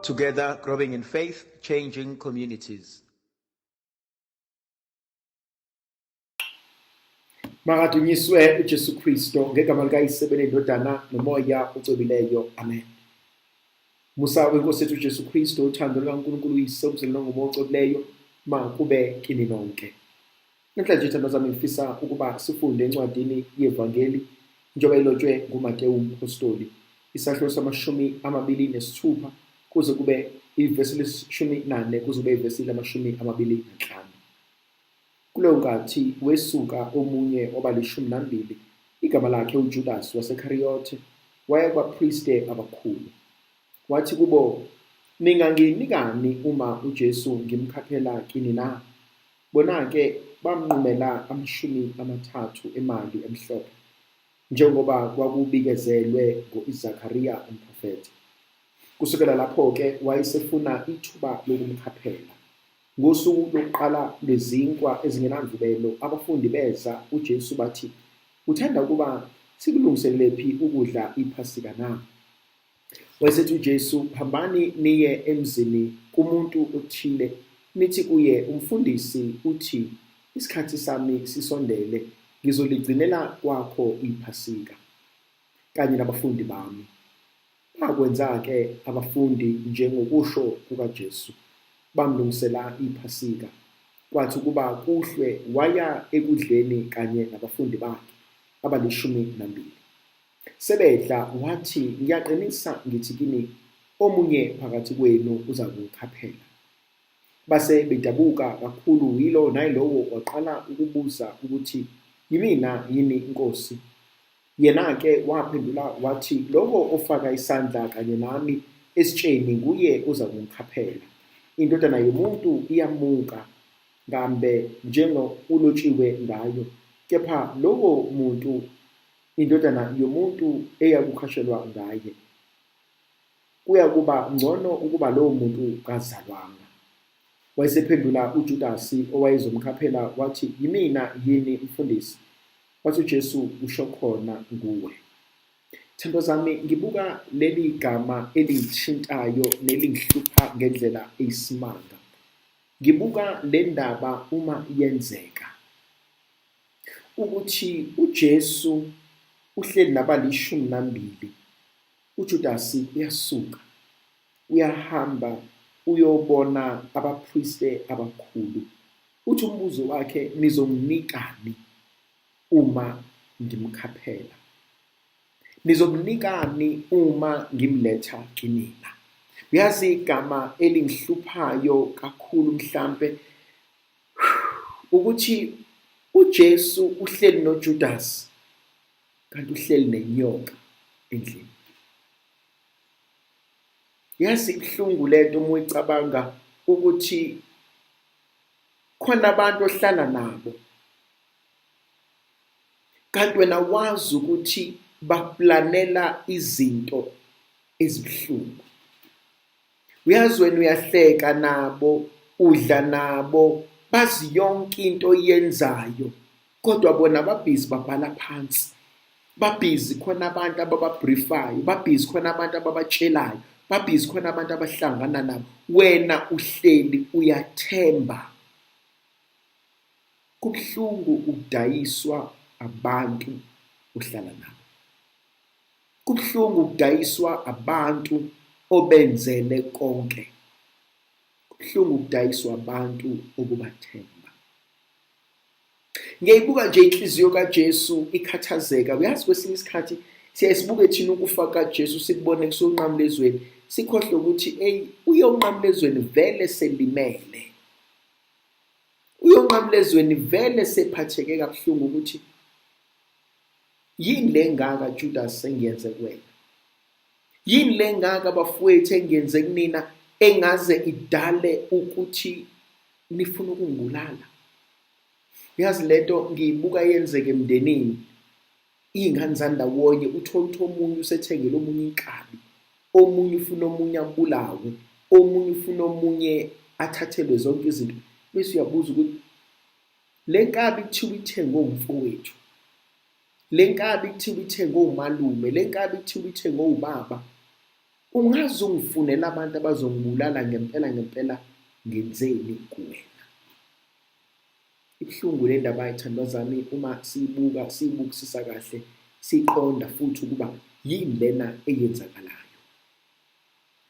Together, growing in faith, changing communities. Makadunyiswe uJesu Kristo ngegama likaYise benendodana nomoya ocwebileyo. Amen. Musa wenkosi yethu uJesu Kristo, uthando lukaNkulunkulu uYise, umzimba ngomoya ocwebileyo, makube kini nonke. Namhlanje ithandwa zami ngifisa ukuba sifunde encwadini yevangeli njengoba ilotshwe nguMatewu umpostoli, isahluko samashumi amabili nesithupha kuze kube ivesi leshumi nane kuze kube ivesi lamashumi amabili nanhlanu. Kuleyo nkathi wesuka omunye wabalishumi nambili, igama lakhe uJudasi waseKariyothe, waya kubapriste abakhulu. Wathi kubo, Ninganginikani uma uJesu ngimkhaphela kini na? Bona-ke bamnqumela 30 emali emhlophe, njengoba kwakubikezelwe ngo-Zakariya umprofethi. Kusukela lapho-ke wayesefuna ithuba lokumkhaphela. Ngosuku lokuqala lwezinkwa ezingenamvubelo, abafundi beza kuJesu bathi, Uthanda ukuba sikulungiselephi ukudla iPhasika na? Wayesethi uJesu, Hambani niye emzini kumuntu othile, nithi kuye, Umfundisi uthi, isikhathi sami sisondele, ngizoligcinela kwakho iPhasika kanye nabafundi bami. Bakwenza-ke abafundi njengokusho kukaJesu, bamlungisela iPhasika. Kwathi ukuba kuhlwe, waya ekudleni kanye nabafundi bakhe abalishumi nambili. Sebedla wathi, ngiyaqinisa ngithi kini, omunye phakathi kwenu uzakungikhaphela. Base bedabuka kakhulu, yilo nayilowo waqala ukubuza ukuthi, yimina yini inkosi? Yena-ke waphendula wathi, lowo ofaka isandla kanye nami esitsheni nguye ozakungikhaphela. Indodana yomuntu iyamuka ngambe njengokulotshiwe ngayo, kepha lowo muntu indodana yomuntu eyakukhashelwa ngaye, kuyakuba ngcono ukuba lowo muntu kazalwanga. Wayesephendula uJudasi owayezomkhaphela wathi, yimina yini mfundisi? Wathi uJesu, usho khona nguwe. Thando zami, ngibuka leli gama elingithintayo nelingihlupha ngendlela eyisimanga. Ngibuka le ndaba uma yenzeka ukuthi uJesu uhleli nabalishumi nambili, uJudasi uyasuka uyahamba uyobona abapriste abakhulu. Uthi umbuzo wakhe, nizonginikani uma ngimkhaphela? Nizomnikani uma ngimletha kinina? Uyazi igama elingihluphayo kakhulu mhlambe ukuthi uJesu uhleli noJudas kanti uhleli nenyoka endlini. Yazi ibuhlungu lento uma uyicabanga ukuthi khona abantu ohlala nabo kanti wena wazi ukuthi bakuplanela izinto ezibuhlungu. Uyazi wena uyahleka nabo, udla nabo, bazi yonke into oyenzayo, kodwa bona babhizi babhala phansi. Babhizi khona abantu abababriefayo, babhizi khona abantu ababatshelayo, babhizi khona abantu abahlangana nabo. Wena uhleli uyathemba. Kubuhlungu ukudayiswa abantu ohlala nabo. Kubuhlungu ukudayiswa abantu obenzele konke. Kubuhlungu ukudayiswa abantu obubathemba. Ngiyayibuka nje inhliziyo kaJesu ikhathazeka. Uyazi kwesinye isikhathi siyaye sibuke thina ukufa kaJesu sikubone kusonqamulezweni, sikhohlwe ukuthi eyi uyonqamulezweni vele selimele. Uyonqamulezweni vele sephatheke kabuhlungu ukuthi yini le ngaka Judas engiyenze kuwena? Yini le ngaka bafowethu engiyenze kunina engaze idale ukuthi nifuna ukungibulala? Uyazi lento ngiyibuka yenzeke emndenini, iy'ngane zandawonye, uthole ukuthi omunye usethengele omunye inkabi, omunye ufuna omunye abulawe, omunye ufuna omunye athathelwe zonke izinto. Bese uyabuza ukuthi le nkabi kuthiwa ithengwe umfowethu, le nkabi kuthiwa ithengwe umalume, le nkabi kuthiwa ithengwe ubaba. Ungaze ungifunele abantu abazongibulala ngempela ngempela ngenzeni kuwena? Ibuhlungu le ndaba yithandwa zami uma siyibuka siyibukisisa kahle siyiqonda futhi ukuba yini lena eyenzakalayo.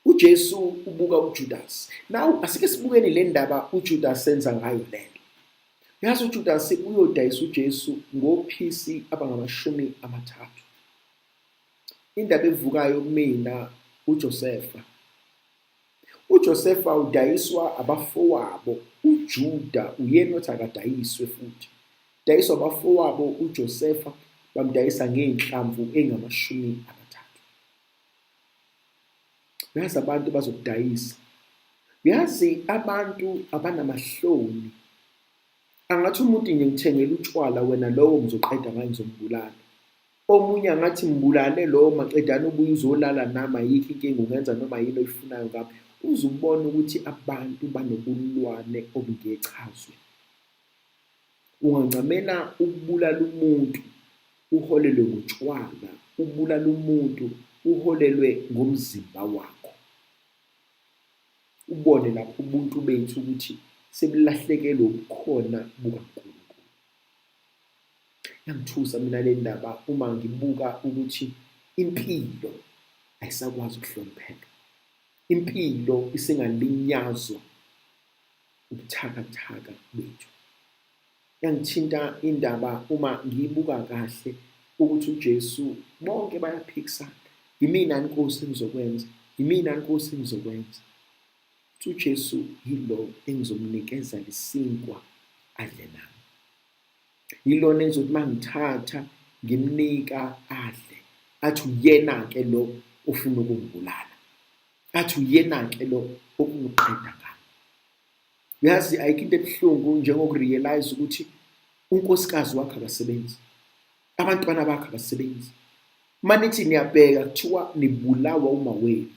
UJesu ubuka uJudas. Now asike sibukeni le ndaba uJudas enza ngayo lento. Uyazi uJudas uyodayisa uJesu ngophisi abangama-30. Indaba evukayo kumina uJosefa. UJosefa udayiswa abafowabo, uJuda uyena othi akadayiswe futhi. Dayiswa abafowabo uJosefa bamdayisa ngey'nhlamvu engama-30. Uyazi abantu bazokudayisa. Uyazi abantu abanamahloni. Angathi umuntu nje ngithengele utshwala wena lowo ngizoqeda ngaye ngizombulala. Omunye angathi mbulale lowo maqedane ubuye uzolala nami ayikho inkinga ungenza noma yini oyifunayo ngami. Uze ubone ukuthi abantu banobulwane obungechazwe. Ungancamela ukubulala umuntu uholelwe ngotshwala, ubulala umuntu uholelwe ngomzimba wakho. Ubone lapho ubuntu bethu ukuthi sebulahlekelwe ubukhona bukaNkulunkulu. Yangithusa mina le ndaba uma ngibuka ukuthi impilo ayisakwazi ukuhlonipheka. Impilo isingalinyazwa ubuthakathaka bethu. Yangithinta indaba uma ngiyibuka kahle ukuthi uJesu bonke bayaphikisana. Yimina Nkosi engizokwenza, yimina Nkosi engizokwenza. Uthi uJesu yilo engizomnikeza lesinkwa adle nami. Yilona engizothi mangithatha ngimnika adle. Athi uyena-ke lo ofuna ukungibulala. Athi uyena-ke lo ofuna ukuqeda ngami. Uyazi ayikho into ebuhlungu njengokurealize ukuthi unkosikazi wakho akasebenzi, abantwana bakho abasebenzi. Uma nithi niyabheka kuthiwa nibulawa uma wenu.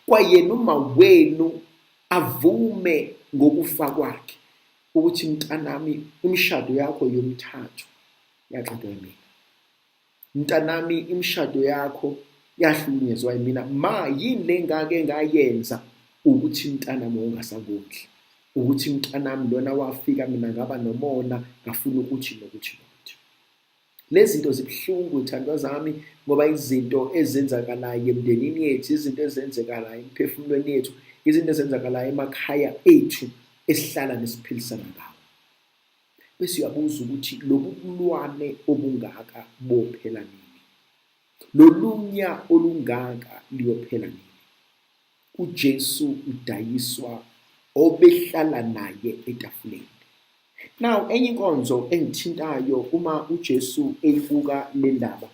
Kwayena uma wenu avume ngokufa kwakhe ukuthi mntanami imishado yakho yomthathu yaqedwa yimina. Mntanami imishado yakho yahlukunyezwa yimina. Ma yini le ngake ngayenza ukuthi mntanami ungasangondli? Ukuthi mntanami lona wafika mina ngaba nomona ngafuna ukuthi nokuthi nokuthi. Lezi zinto zibuhlungu thandwa zami ngoba izinto ezenzakalayo emndenini yethu, izinto ezenzekalayo emphefumulweni yethu, izinto ezenzakalayo emakhaya ethu esihlala nesiphilisana ngawo. Bese uyabuza ukuthi lobu bulwane obungaka bophela nini? Lolunya olungaka liyophela nini? UJesu udayiswa obehlala naye etafuleni. Now enye inkonzo engithintayo uma uJesu eyibuka le ndaba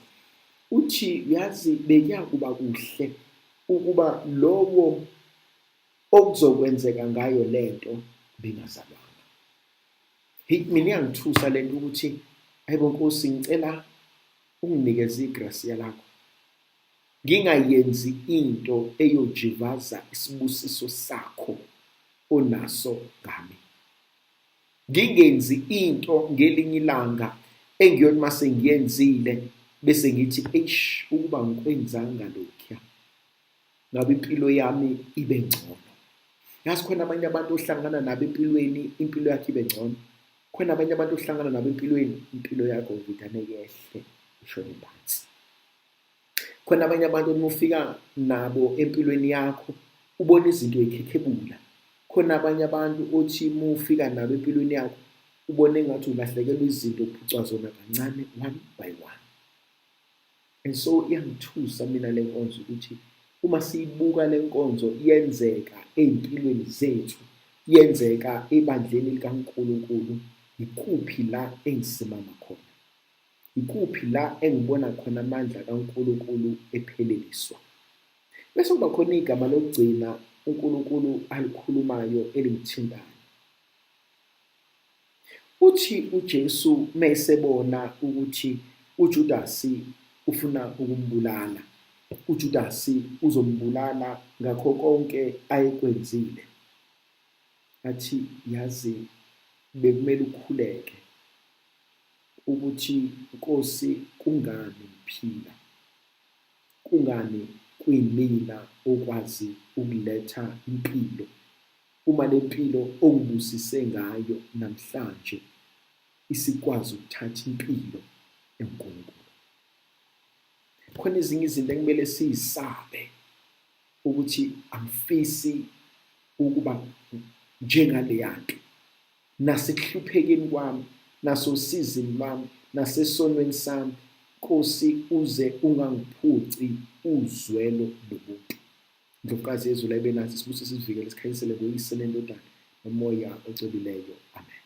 uthi yazi bekuyakuba kuhle ukuba lowo okuzokwenzeka ngayo lento bengazalwanga. Hey mina iyangithusa lento ukuthi hayibo Nkosi ngicela unginikeze igrasiya lakho. Ngingayenzi into eyojivaza isibusiso sakho onaso ngami. Ngingenzi into ngelinye ilanga engiyothi mase ngiyenzile bese ngithi eish ukuba ngikwenzanga lokhuya ngabe impilo yami ibe ngcono. Yazi khona abanye abantu ohlangana nabo empilweni impilo yakhe ibe ngcono. Khona abanye abantu ohlangana nabo empilweni impilo yakho ivitane yehle ishone phansi. Khona abanye abantu uma ufika nabo empilweni yakho ubona izinto y'khekhebula. Khona abanye abantu othi uma ufika nabo empilweni yakho ubone engathi ulahlekelwa izinto uphucwa zona kancane one by one. And so iyangithusa mina le nkonzo ukuthi uma siyibuka le nkonzo yenzeka ey'mpilweni zethu, yenzeka ebandleni likaNkulunkulu, ikuphi la engisimama khona? Ikuphi la engibona khona amandla kaNkulunkulu epheleliswa? Bese kuba khona igama lokugcina uNkulunkulu alikhulumayo elingithintayo. Uthi uJesu mesebona ukuthi uJudasi ufuna ukumbulala, uJudasi uzombulala ngakho konke ayekwenzile. Athi yazi bekumele ukhuleke ukuthi Nkosi kungani ngiphila? Kungani Kuyimina okwazi ukuletha impilo uma le mpilo ongibusise ngayo namhlanje isikwazi ukuthatha impilo eNkulunkulu. Khona ezinye izinto ekumele siyisabe ukuthi angifisi ukuba njengaleyanto nasekuhluphekeni kwami nasosizini lwami nasesonweni sami Nkosi uze ungangiphuci uzwelo lobuntu. Ndlovukazi yezulu ayibe nathi sibuse sizivikele sikhanyisele ngoyise nendodana nomoya ocwebileyo. Amen.